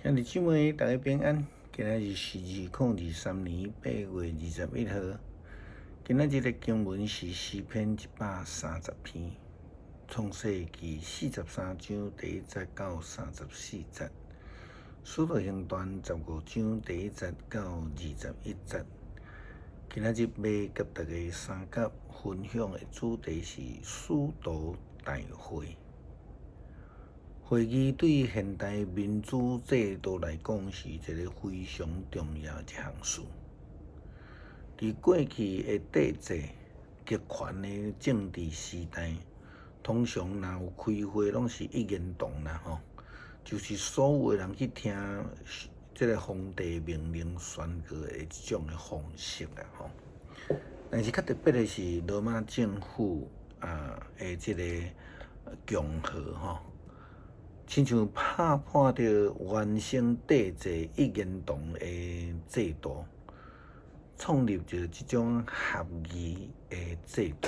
兄弟姊妹，大家平安。今仔日是2023年8月21號。今仔日的經文是詩篇130篇，創世記43章第1節到34節，使徒行傳15章第1節到21節。今仔日欲佮大家相佮分享的主題是使徒大會。會議對現代民主制度來講是一个非常重要一項事。佇過去的帝制極權的政治時代，通常若有開會，攏是一言堂啦吼，就是所有的人去聽這个皇帝命令宣告的這種的方式啦吼。但是較特別的是，羅馬政府啊的這个共和吼。親像拍破著原生帝制一言堂的制度，創立著這種合議的制度。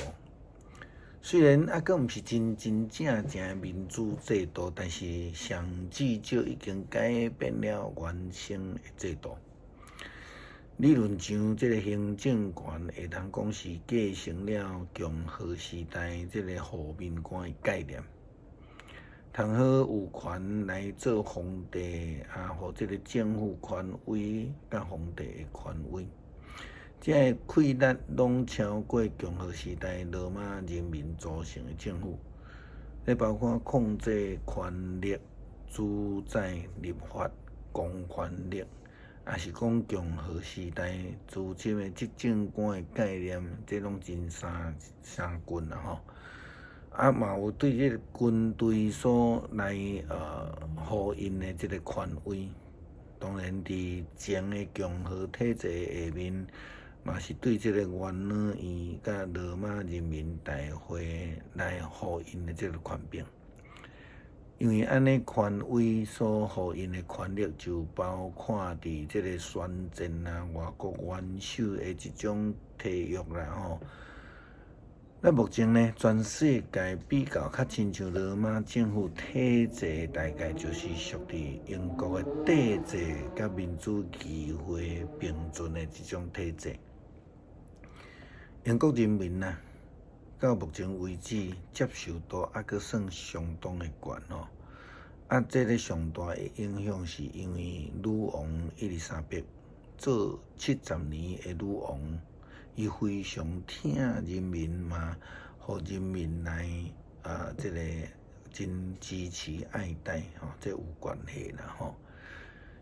雖然猶閣毋是真真正正的民主制度，但是上至少已經改變了原生的制度。理論上，這个行政權會當講是繼承了共和時代這个護民官的概念。通好有權來做皇帝，啊，予這个政府權威佮皇帝的權威，這个氣力攏超過共和時代羅馬人民組成的政府。這包括控制權力、主宰立法、公權力，抑是講共和時代資深的執政官的概念，這攏真相相近啦吼。啊，嘛有對這个軍隊所來予𪜶的這个權威，當然佇前的共和體制下面，嘛是對這個元老院佮羅馬人民大會來予𪜶的這个權柄。因為按呢權威所予𪜶的權力，就包括佇這个宣戰啊、外國元首的這種契約啦吼。咱目前呢，全世界比較較親像羅馬政府體制，大概就是屬佇英國的帝制佮民主議會並存的這種體制。英國人民啊，到目前為止接受度猶閣算相當的懸吼。啊，這个上大的影響是因為女王伊麗莎白做70年的女王。伊非常疼人民嘛，予人民來啊，這个真支持愛戴吼，這有關係啦吼。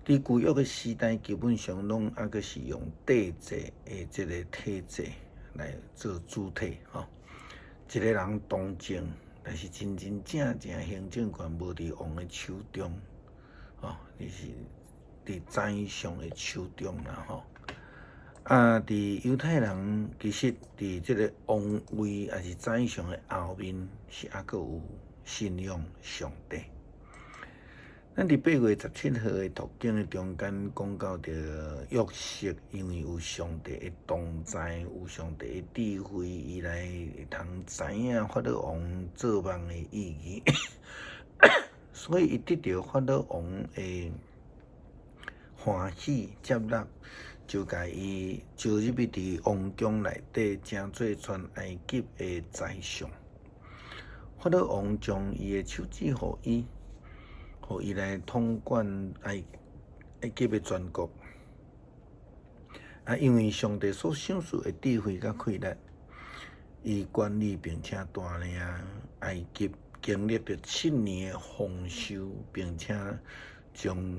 佇舊約的時代，基本上攏猶閣是用帝制的這个體制來做主體吼。一个人當政，但是真真正正行政權無佇王的手中，吼，伊是佇宰相的手中啦吼。啊！佇猶太人，其實佇這个王位抑是宰相的後面，是猶閣有信仰上帝。咱佇8月17號的讀經的中間講到著約瑟，因為有上帝的同在，有上帝的智慧，伊來會通知影法老王做夢的意義，所以伊得著法老王的歡喜接納。就共伊招入去佇王宮內底，成做全埃及的宰相。法老王將伊的手指予伊，予伊來統管埃及的全國。啊，因為上帝所賞賜的智慧佮氣力，伊管理並且帶領埃及經歷著七年的豐收，並且將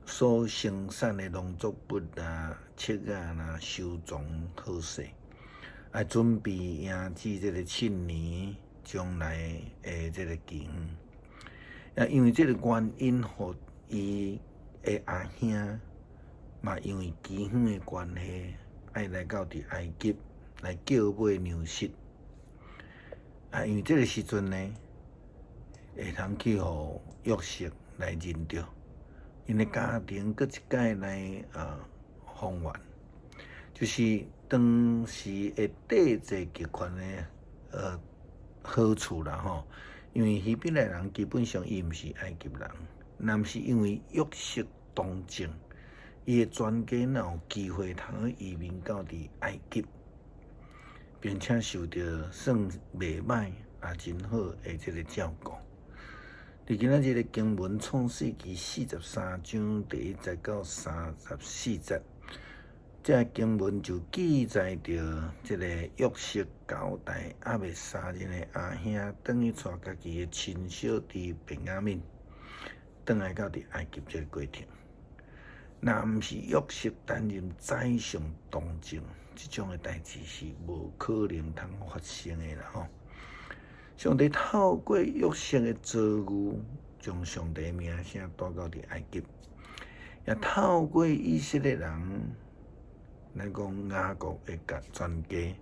所生產的農作物啊、粟仔啦收藏好勢，啊，準備迎接這个七年將來的這个饑荒。啊，因為這个原因，予伊的阿兄嘛，因為饑荒的關係，愛來到佇埃及來叫買糧食。啊，因為這个時陣呢，會通去予約瑟來認著。𪜶的家庭閣一擺來復原，就是當時的帝制極權的好處啦吼。因為希伯來人基本上伊毋是埃及人，若毋是因為約瑟當政，伊的全家哪有機會通去移民到佇埃及，並且受著算袂䆀也真好的這个照顧。佇今仔日的經文創世記43章第1節到34節，這个經文就記載著這个約瑟交代猶未三日的阿兄轉去帶家己的親小弟便雅憫，轉來到佇埃及這个過程。若毋是約瑟擔任宰相當政，這種的代誌是無可能通發生的啦吼。上帝透過約瑟的遭遇，將上帝的名聲帶到佇埃及，也透過以色列人，咱講雅各的家全家，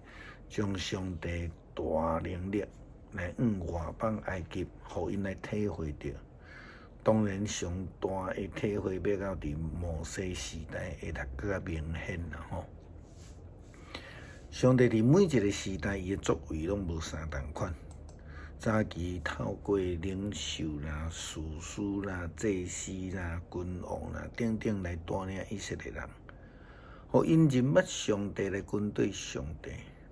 將上帝大能力來向外邦埃及，予𪜶來體會著。當然，上大的體會欲到佇摩西時代會較閣較明顯啦吼。上帝佇每一个時代，伊的作為攏無相仝款。早期透過領袖啦、士師啦、祭司啦、君王啦等等來帶領以色列人，予𪜶認捌上帝來跟隨上帝。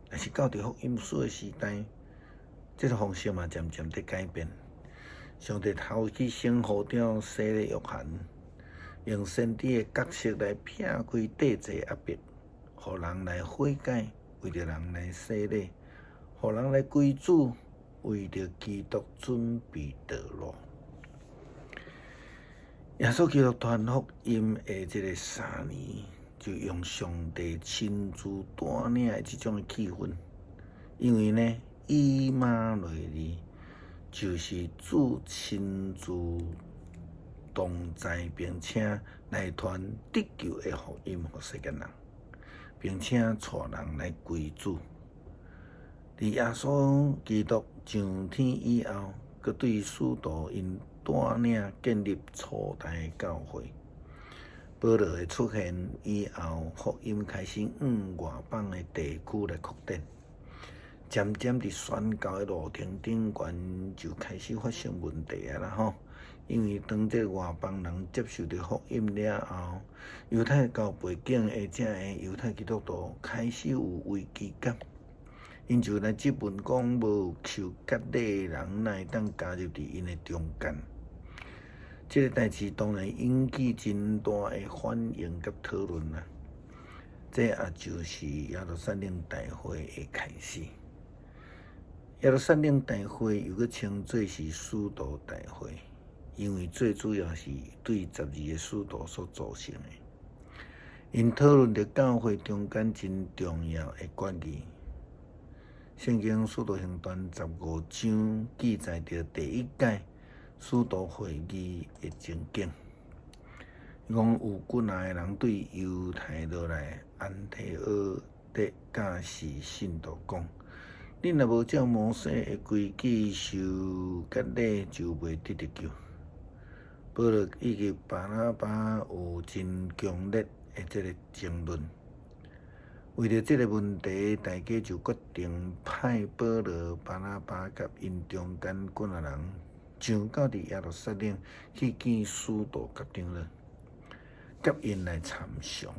但是到佇福音書的時代，這个方式嘛漸漸佇改變。上帝頭去先呼召洗禮約翰，用先知的角色來撇開帝制壓迫，予人來悔改，為著人來洗禮，予人來歸主。為著基督準備道路，耶穌基督傳福音的這个3年，就用上帝親自帶領的這種的氣氛，因為呢，以馬內利就是主親自同在，並且來傳得救的福音予世間人，並且帶人來歸主。佇耶穌基督上天以後，閣對使徒𪜶帶領建立初代教會。保羅的出現以後，福音開始向外邦的地區來擴展。漸漸佇宣教的路程頂懸就開始發生問題啊啦吼！因為當這个外邦人接受著福音了後，猶太教背景的這个猶太基督徒開始有危機感。𪜶就來質問講，無受割禮的人，哪會當加入佇𪜶的中間？這个代誌當然引起真大的反應佮討論啊！這也就是耶路撒冷大會的開始。耶路撒冷大會又閣稱做是使徒大會，因為最主要是對12个使徒所組成的。𪜶討論著教會中間真重要的決議。聖經使徒行傳15章記載著第一屆使徒會議的情景。伊講有幾若个人對猶太落來安提阿的教士信徒講：恁若無照摩西的規矩受割禮，就袂得得救。保羅以及巴拿巴有真強烈的這个爭論。為著這个問題，大家就決定派保羅、巴拿巴佮𪜶中間幾若人上到佇耶路撒冷去見使徒佮長老，佮𪜶來參詳。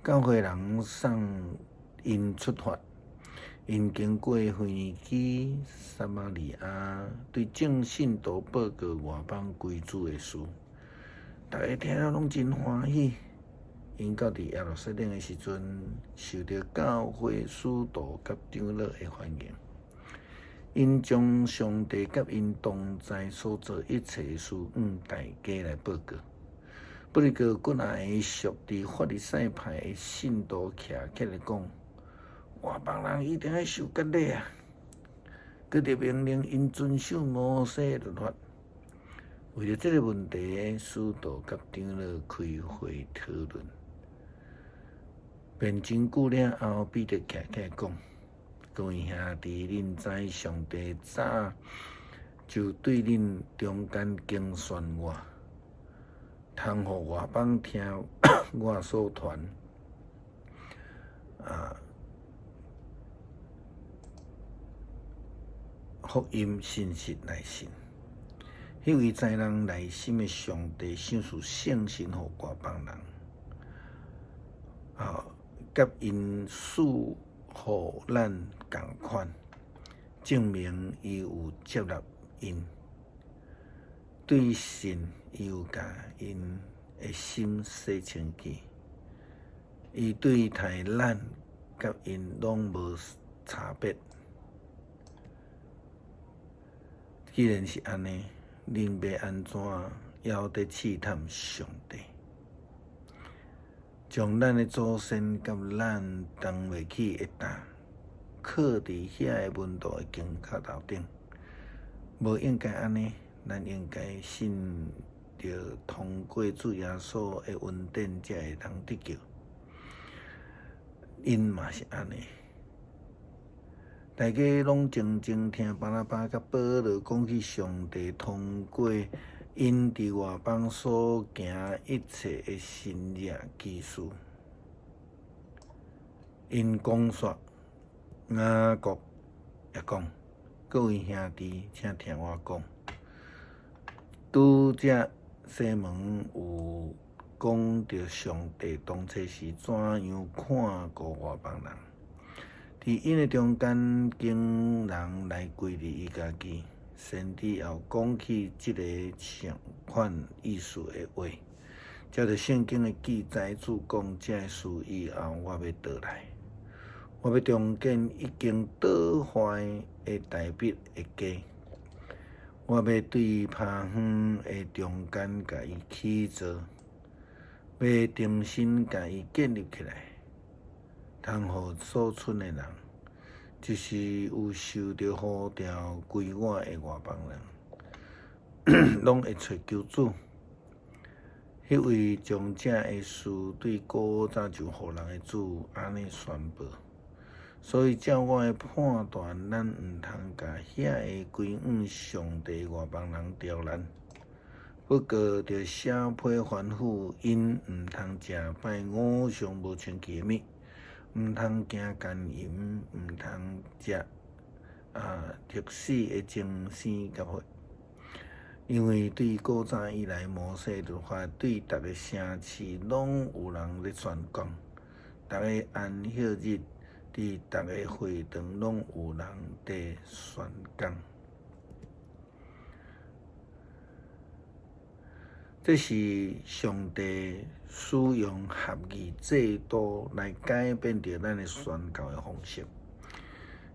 教會人送𪜶出發，𪜶經過腓尼基、撒瑪利亞，對眾信徒報告外邦歸主的事。大家聽了攏真歡喜。𪜶到佇耶路撒冷的時陣，受著教會使徒佮長老的歡迎。𪜶將上帝佮𪜶同在所做一切事，向大家來報告。不過，幾若个屬佇法利賽派的信徒徛起來講：外邦人一定愛受割禮啊！閣著命令𪜶遵守摩西律法。為著這个問題，使徒佮長老開會討論。辯真久了後，彼得徛起來講：各位兄弟，恁知上帝早就對恁中間揀選我，通予外邦聽我所傳福音信息來信。彼位知人內心的上帝賞賜聖神予外邦人，啊，佮𪜶賜予咱仝款，證明伊有接納𪜶。對信，伊有共𪜶的心洗清氣。伊對待咱佮𪜶攏無差別。既然是按呢，恁欲按怎猶佇試探上帝？將咱的祖先佮咱擔袂起的擔，囥佇遐个門徒的肩胛頭頂，無應該按呢。咱應該信著通過主耶穌的恩典，才會通得救。𪜶嘛是按呢。大家攏靜靜聽巴拿巴佮保羅講起上帝通過𪜶佇外邦所行一切的神蹟奇事。𪜶講煞，雅各也講：各位兄弟，請聽我講。拄才西門有講著上帝當初是怎樣看顧外邦人，佇𪜶的中間揀人來歸入伊家己。先知也有講起這个相款意思的話。照著聖經的記載，主講這个事以後，我欲倒來，我欲重建已經倒壞的大衛的家。我欲對庖園的中間共伊起造，欲重新共伊建立起來，通予所賰的人，就是有受著呼召歸我的外邦人，攏會揣求主。彼位將這个事對古早就予人的主按呢宣布。所以照我的判斷，咱毋通共遐个歸向上帝外邦人刁難。不過，著寫批吩咐𪜶毋通食拜偶像無清氣的物，毋通行姦淫，毋通食特死的精生佮血。因為對古早以來，摩西律法對逐个城市攏有人咧宣講，逐个安息日，佇逐个會堂攏有人佇宣講。這是上帝使用合議制度來改變著咱的宣教的方式。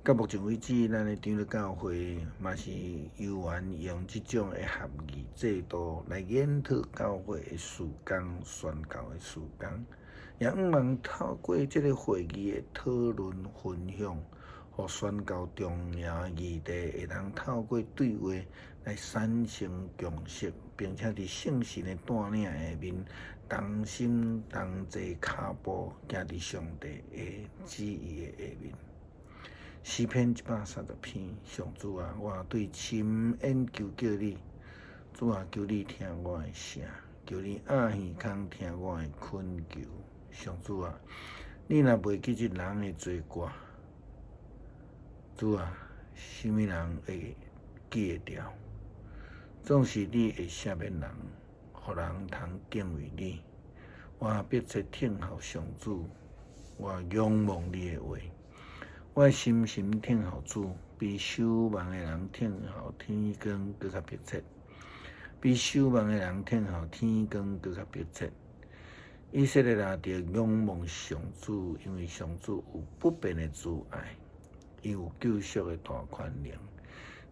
到目前為止，咱的長老教會嘛是猶原用這種的合議制度來研討教會的事工、宣教的事工，也向望透過這个會議的討論分享，予宣教重要的議題會當透過對話來產生共識，並且佇聖神的帶領下面，同心同齊跤步行佇上帝的旨意的下面。詩篇130篇，上主啊，我對深淵求叫你，主啊，求你聽我的聲，求你掩耳孔聽我的懇求。上主啊，你若袂記這人的罪過，主啊，啥物人會記會牢？總是你會赦免人，予人通敬畏你。我迫切等候上主，我仰望你的話。我深深等候主，比守望的人等候天光閣較迫切，比守望的人等候天光閣較迫切。以色列人著仰望上主，因為上主有不變的慈愛，伊有救贖的大權能，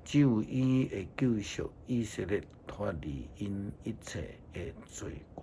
只有伊會救贖以色列脫離𪜶一切的罪過。